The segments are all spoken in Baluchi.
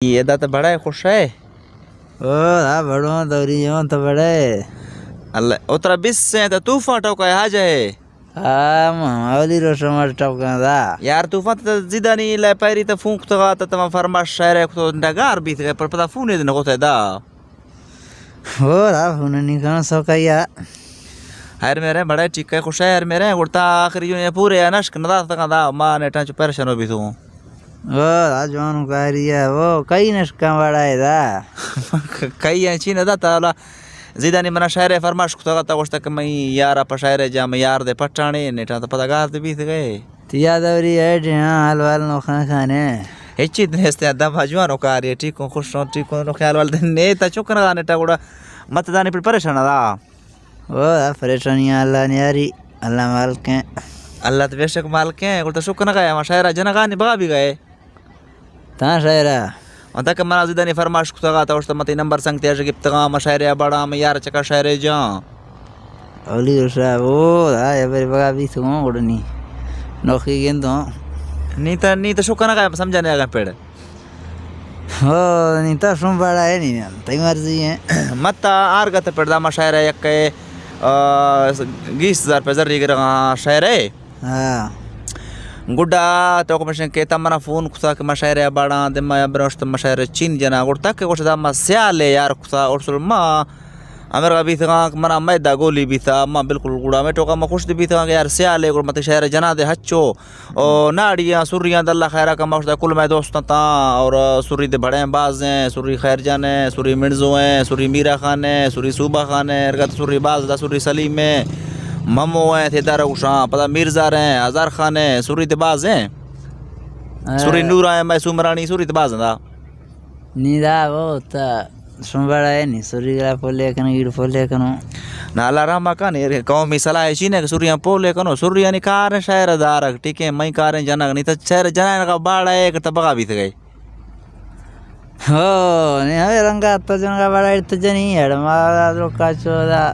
ادا تو بڑا ئے، خوش ئے؟ او، ہاں، بڑو، دوری جوان تو بڑا ئے۔ اللہ، او ترا بس ئے، تو طوفان ٹوکا ئے، حاجہ ئے؟ ہاں، ما اولی روش مر ٹوکا دا۔ یار، طوفان تو زیدانی لے پیری تو فون کتگا، تو تما فرماش شاعر ئے کتو، ڈگار بیت گئے، پر پدا فون ئے دن ہوتا دا۔ ہو، را فون نی کن سو کیا۔ ہر میرے بڑا ٹھیک ئے، خوش ئے ہر میرے، گڑتا آخری جو یہ پورے نشک ندا تکا دا، ما نیٹا چو پریشان ہو بیتو۔ او، را جوان کاری ئے، او، کئی نشکاں وڑا ئے دا۔ کئی ئے چی ندا تا، اولا زیدانی منا شاعر ئے فرماش کتگا تا، گوشتا کہ مئی یارا پہ شاعر ئے جا، مئی یار دے پٹانے، نیٹا تا پدا گار دے بیت گئے۔ تیا دوری ئے جی، ہاں، حال وال نو خان خانے۔ ہچی نیست ئے، دم جوان و کاری ئے، ٹھیک ہوں، خوش ہوں، ٹھیک ہوں، نو خیال وال دے، نیتا چک نگا نیٹا گڑا، مت دانی پر پریشان دا۔ او، دا پریشانی اللہ نیاری، اللہ مالک ئے۔ اللہ تو بے شک مالک ئے، گڑا تو شکر نہ گئے، ہما شاعرہ جنگانی بغا بھی گئے۔ تاں شاعرہ۔ انت کہ منا زیدانی فرماش کتگا، تا اوشتا متی نمبر سنگتے اش گپتگا، ہما شاعرہ بڑا، ہما یار چکا شاعرہ جان۔ اولی صاحب، او، دا، یا بری بغا بھی سو گڑنی۔ نوخی گندو۔ نی تا، نی تا شکر نہ گئے، سمجھا نہیں آگا پیڑ۔ ہو، نی تا شون باڑا ئے نی، تئی مرضی ئے۔ مت آرگت پڑدا ما شاعر ئے یک ئے، آ، گیس ہزار پہ زری گرگا شاعر ئے۔ ہاں۔ گڈا تو کو مشن کہ تا منا فون کتا کہ ما شاعر ئے باڑا دے ما برشت ما شاعر چین جنا گڑ تک گوش دا ما سیال ئے یار کتا اور سل ما امر بیتگاں کہ منا میدا گولی بیتا، ما بالکل گڑا میں ٹوکا ما خوش دی بیتگاں کہ یار سیال ئے گڑ مت شاعر جنا دے ہچو۔ او ناڑیاں سریاں دلہ خیرا کما، کل مئے دوستاں تاں، اور سری دے بھڑیں باز ایں، سری خیر جان ایں، سری منزو ایں، سری میرا خان ایں، سری صوبہ خان ایں، ارگت سری باز دا، سری سلیم ایں، ممو ایں، تھے دار گوشاں، پدا میرزار ایں، ہزار خان ایں، سری دے باز ایں۔ ہاں۔ سری نورا ایں، مئے سومرانی، سری دے باز ایں دا۔ نی دا وہ تا شمبڑا ئے نی، سری گرا پولے کنو، ایڑ پولے کنو۔ نا، اللہ رحم کن، اے قومی صلاح چی نے کہ سریاں پولے کنو، سریانی کار شاعر دارگ، ٹھیک ہے، مئی کار جنگ، نی تا شاعر جنگ کا باڑا ئے کہ تبغا بیت گئے۔ ہو، نی ہمیں رنگا تا جنگا باڑا ایڑ تا جنی، ہڑ ما درو کا چودا۔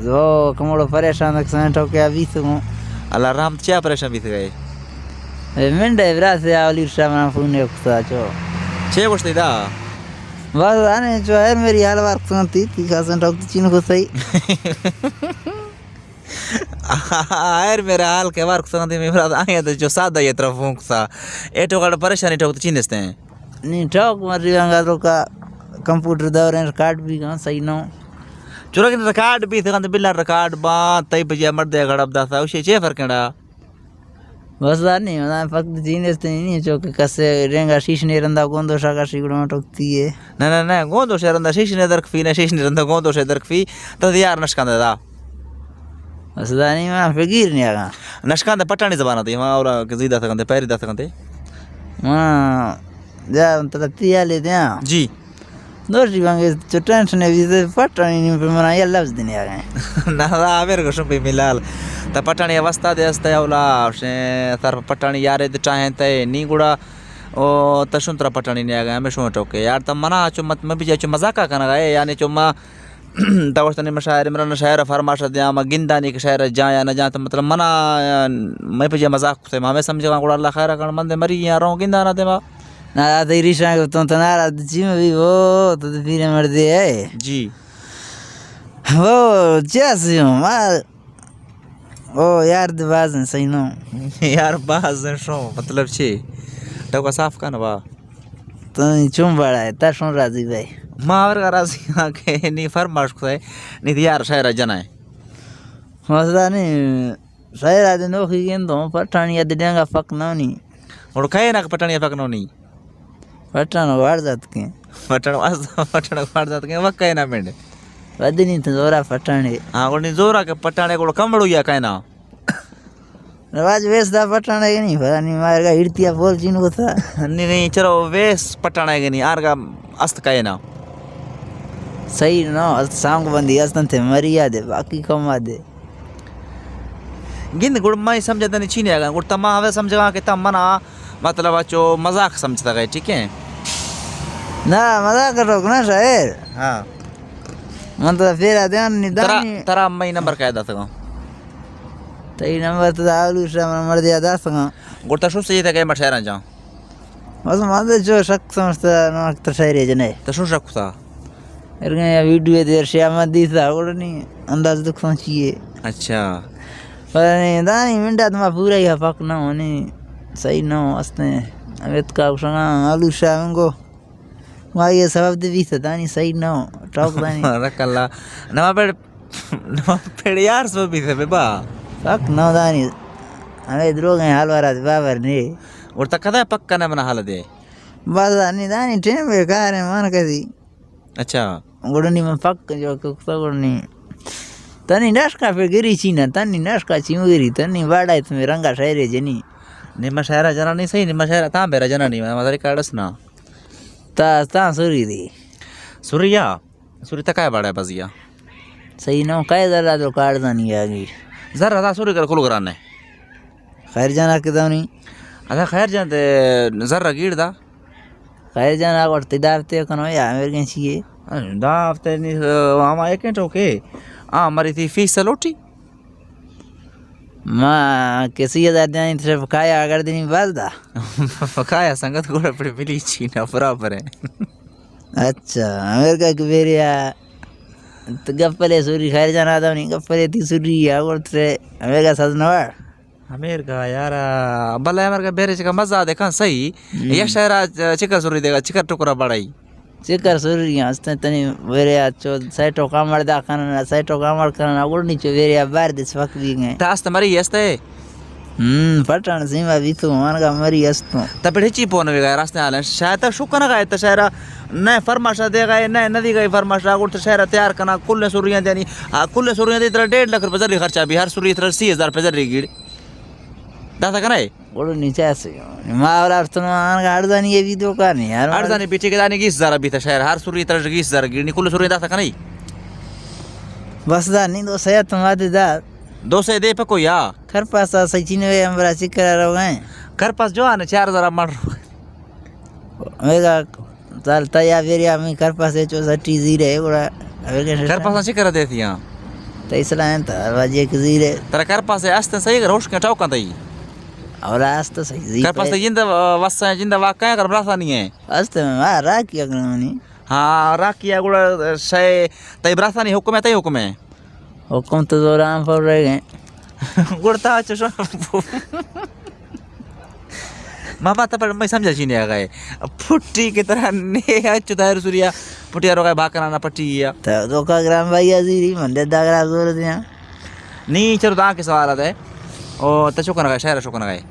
او کموڑو پریشان دک سنٹو کیا بیتگوں۔ اللہ رحمت چیا پریشان بیتگئے؟ اے منڈے براسے اولی شام فون کتا چو۔ چے گوشتی دا؟ بس انے چو ہر میری حال وار کسان تی، تی خاصن ٹوک چین کو صحیح۔ ہر میرا حال کے وار کسان تی، میرا آیا تو جو سادہ یہ طرف فون کتا۔ اے ٹوکا پریشانی ٹوک چین استے ہیں۔ نی ٹوک مری رنگا تو کا کمپیوٹر دور ہیں، ریکارڈ بھی گا صحیح نو۔ چورا کہ ریکارڈ بھی تھے، بلا ریکارڈ با، تئی پجے مردے گھڑب داتا، اسے چے فرق ہے؟ بس دا نہیں، مطلب، فقط جین استے نہیں، چو کہ کسے رنگا شیش نے رندا گوندو شاگا شیگڑوں ٹوکتی ہے۔ نہ، نہ، نہ، گوندو شے رندا شیش نے درکفی، نہ شیش نے رندا گوندو شے درکفی، تو یار نشکان دا۔ بس دا نہیں، ما فقیر نہیں آگا۔ نشکان دا پٹانی زبان آتی، ما اولا کہ زیدہ تکن دے، پیری دا تکن دے۔ ما جا تلتی آلے دیا۔ جی۔ دوشی بانگے چو ٹینشن ہے، ویزے پٹانی نہیں، پر منا یہ لفظ دینے آ گئے۔ نہ، دا آبر گوشم پہ ملال۔ تا پٹانی واسطہ دے استا اولا، شے سر پٹانی یارے دے چاہیں تے نی گڑا، او تشن ترا پٹانی نہیں آ گئے، ہمیں شو ٹوکے۔ یار تا منا چو مت، میں بھی چو مذاق کنا گئے، یعنی چو ما تا وشتانی مشاعر عمران شاعر فرماش دیاں، ما گندانی کہ شاعر جاں یا نہ جاں، تو مطلب منا، میں پجے مذاق کتے، ما ہمیں سمجھگا گڑا اللہ خیر کن، من دے مری یا روں گندانا دے ما۔ ناراض تئی ریشاں گفتوں تو ناراض چی میں بھی وہ تو تو پیرے مردے ہے۔ جی۔ وہ چیا سی ہوں، ما، او یار دے باز ہیں، صحیح نو۔ یار باز ہیں شو، مطلب چی؟ تو کا صاف کن وا۔ تو چون بڑا ہے، تا شون راضی بھائی۔ ما اور کا راضی ہاں کہ نی فرماش کو ہے، نی یار شاعر جنا ہے۔ مسئلہ نہیں، شاعر آدے نوخی گندوں، پٹھانی آدے ڈینگا فک نونی۔ اور کہے نا کہ پٹھانی فک نونی؟ پٹھان وار جات کے۔ پٹھان وار، پٹھان وار جات کے، وہ کہے نا منڈ۔ ودنی تو زورا پٹھانے۔ ہاں، گوڑنی زورا کے پٹھانے، گوڑ کمڑو یا کہے نا۔ رواج ویس دا پٹانا کہ نہیں، پتا نہیں، مارگا ہڑتیا بول چین کو تھا۔ نہیں، نہیں، چلو، ویس پٹانا کہ نہیں، آرگا است کائے نا۔ صحیح نا، است سانگ بندی، است انتے مریا دے، باقی کم آ دے۔ گند گڑ میں سمجھتا نہیں چینے آگا، گڑ تما ہوے سمجھگا کہ تم منا، مطلب، چو مذاق سمجھتا گئے، ٹھیک ہے؟ نا، مذاق کٹوک نا شاعر۔ ہاں۔ من تو پھیرا دیان نہیں ترا، دانی۔ ترا میں نمبر کہا داتا گا؟ تئی نمبر تو داولو شا من مردیا داستگاں۔ گڑتا شو سیدھا گئے مشاعرہ جاں۔ بس ما تو جو شک سمجھتا نو اکتر شاعری جنے۔ تو شو شک تھا؟ ارگے یا ویڈیو دیر شیا ما دیتا، گڑا نی انداز دکھاں چیے۔ اچھا۔ پر نی دانی منڈا تو ما پورا ہی پک نہ ہونی، صحیح نہ ہو استے۔ امیت کا شنا آلو شاہ منگو۔ ما یہ سبب دے بیت دانی صحیح نہ ہو، ٹاک دانی۔ رک اللہ۔ نما پیڑ، نما پیڑ یار سو بیت بے با۔ پک نہ دانی۔ ہمیں دروگ ہیں حال وارا دے بابر نی۔ اور تا کدا پک کنا منا حال دے؟ بس دانی، دانی ٹیم بیکار ہے مان کسی۔ اچھا۔ گڑنی من پک جو کتا گڑنی۔ تنی نشکا پہ گری چینا، تنی نشکا چیمگری، تنی باڑا تمہیں رنگا شاعری جنی۔ نیمہ شاعرہ جنانی صحیح، نیمہ شاعرہ تاں بیرا جنانی، ما مداری کارڈس نا۔ تا، تا سوری دی۔ سوریا؟ سوری تکائے باڑا بزیا؟ صحیح نو، کائے ذرا تو کارڈ دانی آگی۔ ذرا دا سوری کر کل گرانے۔ خیر جان آ کہ دونی۔ ادا خیر جان تے زر گیڑ دا۔ خیر جان آ وڑ تے دا ہفتے کنو یا امیر گن چیے۔ دا ہفتے نی، آ، ہما ایک گھنٹہ اوکے۔ آ، مری تھی فیس لوٹی۔ ما کسی ہزار دیانی طرف کایا اگر دینی باز دا۔ کایا سنگت گوڑا پڑے ملی چینا برابر ہے۔ اچھا، امیر کا کہ بیریا تو گپلے سوری خیر جان آ دونی، گپلے تی سوری آ گوڑ ترے امیر کا سز نواڑ۔ امیر کا یارا، بلے امیر کا بیرے چکا مزہ دے کان صحیح۔ ہم۔ یا شہرا چکر سوری دے گا، چکر ٹکرا بڑائی۔ چکر سوری ہستیں تنی ویرے آ چو سیٹو کامڑ دا کنن، سیٹو کامڑ کنن، اگڑنی چو ویرے آ بار دے سفک بھی گئے۔ تا است مری است ہے؟ ہم، پٹھان سیما بھی تو مان کا مری است تو۔ تا پڑ ہچی پون وی گئے راستے حالن۔ شاید تا شکن گئے تا شہرا نہ فرماشا دے گئے، نہ ندی گئے فرماشا، اگڑ تا شہرا تیار کنا، کل سوریاں دیانی، آ، کل سوریاں دی ترا ڈیڑھ لاکھ روپے زری خرچہ بھی، ہر سوری ترا سی ہزار روپے زری گیڑ۔ داتا کنئے؟ گڑو نیچے اسے۔ ما اولا ارتنو آن کا ارزانی یہ بھی دکان ہے یار۔ ارزانی بیٹی کے دانی گیس زارا بیتا شہر، ہر سوری ترش گیس زارا گیڑنی، کل سوری داتا کنئے؟ بس دا نہیں، دو سیا تم آتے دا۔ دو سیا دے پکو یا؟ کر پاسا سچین وے ہمرا چکر رو گئے۔ کر پاس جو آنے چار ہزار مڑ رو۔ میگا تال تیا ویریا می کر پاسے چو سٹی زیرے گڑا۔ کر پاسا چی کر دیتی ہاں؟ تئی سلائیں تا واجی ایک زیرے۔ ترا کر پاسے است صحیح روش کے ٹاو کن تئی۔ اور است صحیح زی کر پاسے جند وسا جند واقع ہے، کر براسا نہیں ہے۔ است ما را کیا کرنی۔ ہاں، را کیا گڑا شے تئی براسا نہیں، حکم ہے، تئی حکم ہے۔ حکم تو زوران پر رہ گئے۔ گڑتا چشو۔ ماما تا پر میں سمجھا چینے آ گئے۔ پھٹی کے طرح نے اچو دائر سوریا۔ پھٹیا رو گئے بھاکنا نہ پھٹی یا۔ تا دو کا گرام بھائی عزیزی من دے دا گرام زور دیا۔ نی چلو دا کے سوال ہے۔ او تا شکر گئے، شہر شکر گئے۔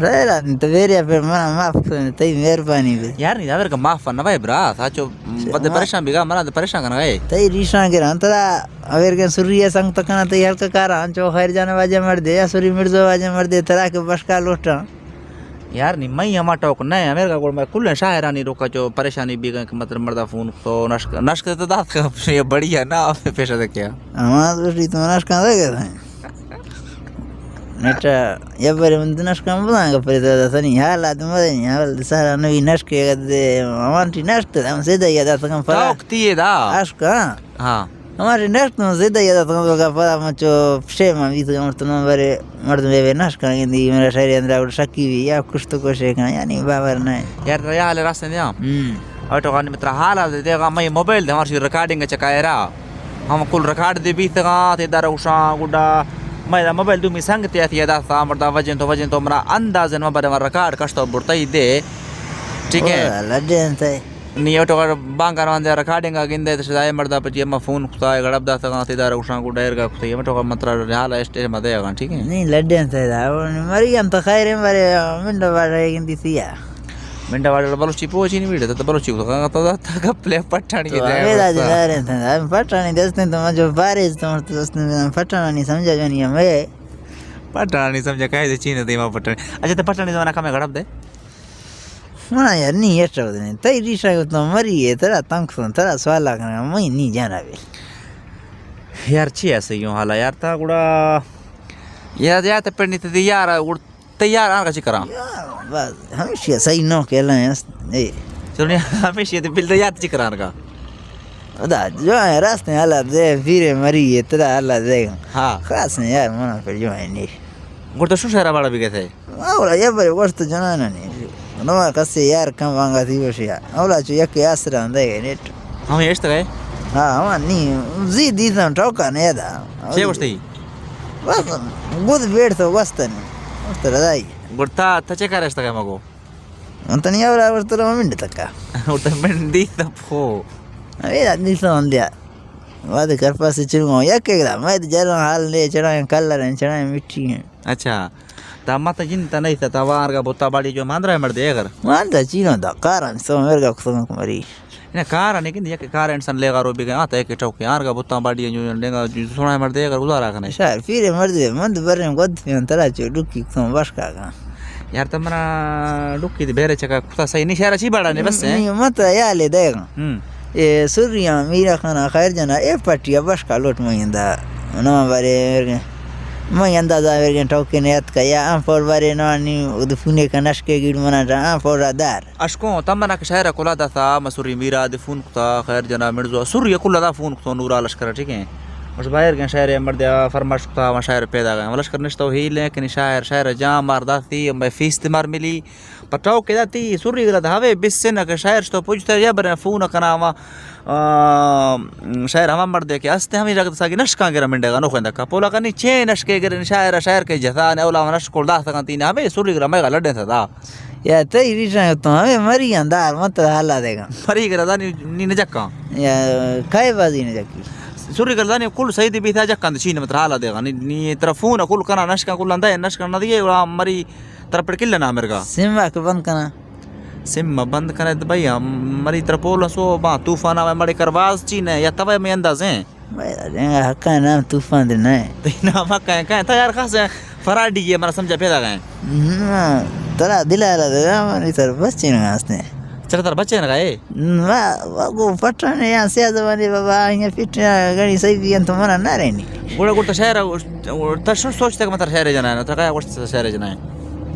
رہرا تو ویریا پہ منا معاف کن، تئی مہربانی بی۔ یار نہیں، اویر کا معاف نہ بھائی برا، ساچو بد پریشان بیگا، منا تو پریشان کرنا ہے۔ تئی ریشان کے رہن ترا، اویر کے سری ہے سنگ تکنا، تئی ہلکا کارا، انچو خیر جان واجہ مر دے، یا سری مرزو واجہ مر دے، ترا کے بشکا لوٹا۔ یار نہیں، میں ہما ٹوک نہیں، امیر کا گوڑ میں کل شاعرانی روکا چو پریشانی بیگا کہ مطلب مردہ فون تو نشک، نشک تو دات کا یہ بڑی ہے نا، آپ پیشہ دے کیا؟ ہما تو ٹھیک تو نشکا دے گئے تھے۔ نیٹا یا بارے من دنش کم بزاں گپے، ترا دسنی حالات مزنی حال سارا نوی نشکے گدے، ہمان ٹی نشک تھا، ہم سیدھا یاد آتا کم پدا۔ ٹوک تیے دا۔ اشکا۔ ہاں۔ ہمارے نشک تم سیدھا یاد آتا کم پدا، پدا من چو پشے من بیت کم تو نمبر مردم بے بے نشک کن دی، میرا شہر اندرا شکی بھی یا کچھ تو کوشے کن، یعنی باور نہیں۔ یار ترا حال راست نہیں۔ ہم۔ او ٹوکانی مترا حال حال دے گا، میں موبائل دے ہمارا ریکارڈنگ چکائے را۔ ہم کل ریکارڈ دے بیتگاں، تے دار اوشاں گڈا۔ میں دا موبائل دومی سنگ تے اتیا داستا، مردا وجن تو، وجن تو، مرا اندازن ما بارے ما ریکارڈ کشتو برتئی دے۔ ٹھیک ہے؟ او، لڈے انت۔ نی او ٹوکا بانگا روان دے ریکارڈنگ آ گندے، تے شدائے مردا پچی اما فون کتا، گڑب داستا، تے دار اوشاں گڈا ارگا کتا، اما ٹوکا مترا حال اسٹے ما دے گا، ٹھیک ہے؟ نہیں، لڈے انت دا، مری انت خیر ہے، مری منڈا بارے گندی سیا۔ منڈا واڑا بلوچی پوچی نہیں ویڈیو، تو بلوچی کو تو تو گپلے پٹھانی کی تو دے ہمیں دا بس۔ جنارے تھا، ہم پٹھانی دستیں تو مجھے بارے تو دوستیں پٹھانی سمجھا جانی ہمیں۔ پٹھانی سمجھا کہے چین دیما پٹھانی۔ اچھا، تو پٹھانی زمانہ کم ہے گڑب دے؟ منا یار نہیں یہ چاہتے نہیں، تئی ریشا کو تو مری ہے، ترا تنگ سن، ترا سوال کرنا، میں نہیں جانا بھی۔ یار چی ایسے یوں حالا یار، تا گڑا یار، یا تو پڑھنی تھی یار، گڑ تیار آن کا چکراں۔ یار، بس، ہمیشہ صحیح نو کہلائیں، اے۔ چلو نہیں، ہمیشہ تے بل تیار چکراں کا۔ ادا جو ہے، راست ہیں، اللہ دے، پیرے مری ہے، تدا اللہ دے۔ ہاں۔ خاص ہیں یار، منا پر جو ہے نہیں۔ گڑ تو شو شہرا باڑا بھی گئے تھے؟ اور یہ بڑے وقت جنانا نہیں۔ نو کسے یار کم وانگا تھی وشیا۔ اولا چو یک آسرا اندے گئے نیٹ۔ ہمیں اشتگے؟ ہاں، ہمیں نی زی دیتاں ٹوکا نے دا۔ چے گوشتے؟ بس گد بیڑ تو وستن۔ وست ردائی۔ گڑتا تا چے کار اشتگے مگو؟ انتنی اولا ورتر منڈ تکا۔ ورتر منڈی تپو۔ اے دا دیتاں اندیا۔ واد کرپاس چلو یک ایک دا۔ میں جرا حال نے چڑھائیں کلر ہیں، چڑھائیں مٹی ہیں۔ اچھا۔ تا مت جن تا نہیں تا وارگا بوتا باڑی جو ماندرا مردے اگر۔ ماندرا چینو دا کاران سو مرگا کسم مری۔ نہ کار نہیں کہ یک کار انسان لے گا رو بھی گیا تا ایک ٹوک یار کا بوتا باڑی جو لے گا جو سونا مردے اگر گزارا کنے۔ شاعر پیر مردے مند برن گد پیان ترا چو ڈکی کسم بشکا گا۔ یار تمنا ڈکی دے بیرے چکا کتا صحیح نہیں شاعر اچھی باڑا نے بس ہے۔ نہیں مت یا لے دے گا۔ ہم۔ اے سریاں میرا خانہ خیر جنا اے پٹیا بشکا لوٹ میندا۔ نو بارے میں اندازہ ورگن ٹوکے نے اتکا یا آن پور بارے نو نی اد فونے کا نشکے گیڑ منا آن پور دار۔ اشکوں تمنا کہ شاعر کلا داتا مسوری میرا دے فون کتا خیر جنا مرزو سوری کلا دا فون کتا نورا لشکر ٹھیک ہے۔ مش باہر گن شاعر مردیا فرمائش کتا و شاعر پیدا گئے لشکر نشتو ہی لیکن شاعر شاعر جام مار داتی میں فیس تے مار ملی۔ پہ ٹوکے داتی سوری گرا دھاوے بسن کہ شاعر شتو پجتا یا برے فون کنا ما، آ، شاعر ہما مردے کہ استے ہمیں رگت ساگی نشکاں گرا منڈے گا نو خوندکا پولا کنی چے نشکے گرے شاعر شاعر کے جتا نے اولا نشکول دا سکن تین ہمیں سوری گرا میں لڈے تھا دا۔ یا تئی ریشاں تو ہمیں مری اندار مت حالا دے گا۔ مری گرا دانی نی نجکا۔ یا کھائے بازی نجکی۔ سوری گرا دانی کل سیدی بیتا جکاں چین مت حالا دے گا نی، نی طرفون کل کنا نشکاں کل اندے نشکاں نہ دیے مری ترپڑ کلنا مرگا۔ سم واک بند کنا۔ سم بند کنے تو بھائی ہم مری ترپول سو با طوفان آوے مڑے کرواز چی نے یا توے میں اندازیں۔ بھائی، حقا نام طوفان دے نہ۔ نام حقا ہے، کہیں تو یار خاص فراڈی ہے، مارا سمجھا پیدا گئے۔ ترا دل آ رہا تھا، ہماری طرف بس چین ہستے ہیں۔ چلو تر بچے نہ گئے۔ ما، وہ پٹھانے یا سیاہ زمانے بابا، یہ پٹھا گڑی صحیح بھی انت منا نہ رہنی۔ گوڑا گوڑا شہر تر شو سوچتے کہ مطلب شہر جنا ہے، تر کیا گوشت شہر جنا ہے؟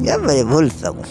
یا بھائی بھول سکو۔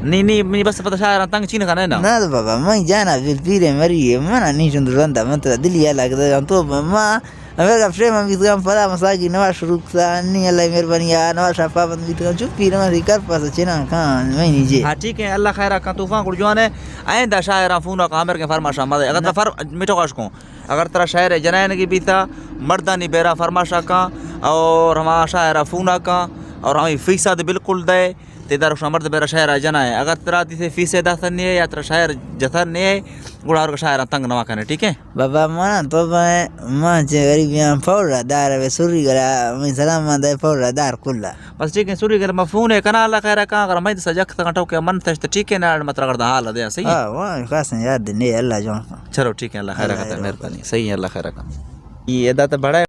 نہیں، نہیں، نہیں، بس پتہ شاعر تنگ چین کھانا ہے نا۔ نہ تو بابا، میں جانا پھر پیرے مری ہے، منا نہیں چند رندا، من تو دلی لگتا تو ما، میرا فریم بیت گام پدا مساگی نوا شروع کتا، نہیں اللہ مہربانی یا نوا شفا بند بیت گام، چپ پیرے مری کر پاس چنا کھان، میں نہیں جی۔ ہاں، ٹھیک ہے، اللہ خیر کا طوفان گڑ جوان ہے، آئندہ شاعر فون کا امر کے فرمائش آمد ہے، اگر تو فر، مٹو کاش کو۔ اگر ترا شاعر جنائن کی بیتا، مردانی بیرا فرماشا کاں اور ہما شاعرا فونا کاں اور ہمیں فیسا دے بالکل دے، تے دار شما مرد بیرا شاعرا جنائے۔ اگر ترا دیتے فیسے داتا نہیں ہے یا ترا شاعر جتا نہیں ہے، گڑا اور شاعرا تنگ نوا کنے، ٹھیک ہے؟ بابا مانا تو میں، ماں چے غریبیاں پورا دار وے سوری گلا، میں سلام مان دے پورا دار کلا۔ بس ٹھیک ہے، سوری گل ما فون ہے کنا، اللہ خیر کاں، اگر میں سجک تک ٹوکے من تشت ٹھیک ہے نا، مطلب اگر حال دے صحیح ہے۔ ہاں، وہ خاص یاد نہیں، اللہ جوان کاں۔ چلو ٹھیک ہے، اللہ خیر کاں، مہربانی، صحیح ہے، اللہ خیر کاں۔ یہ ادا تو بڑا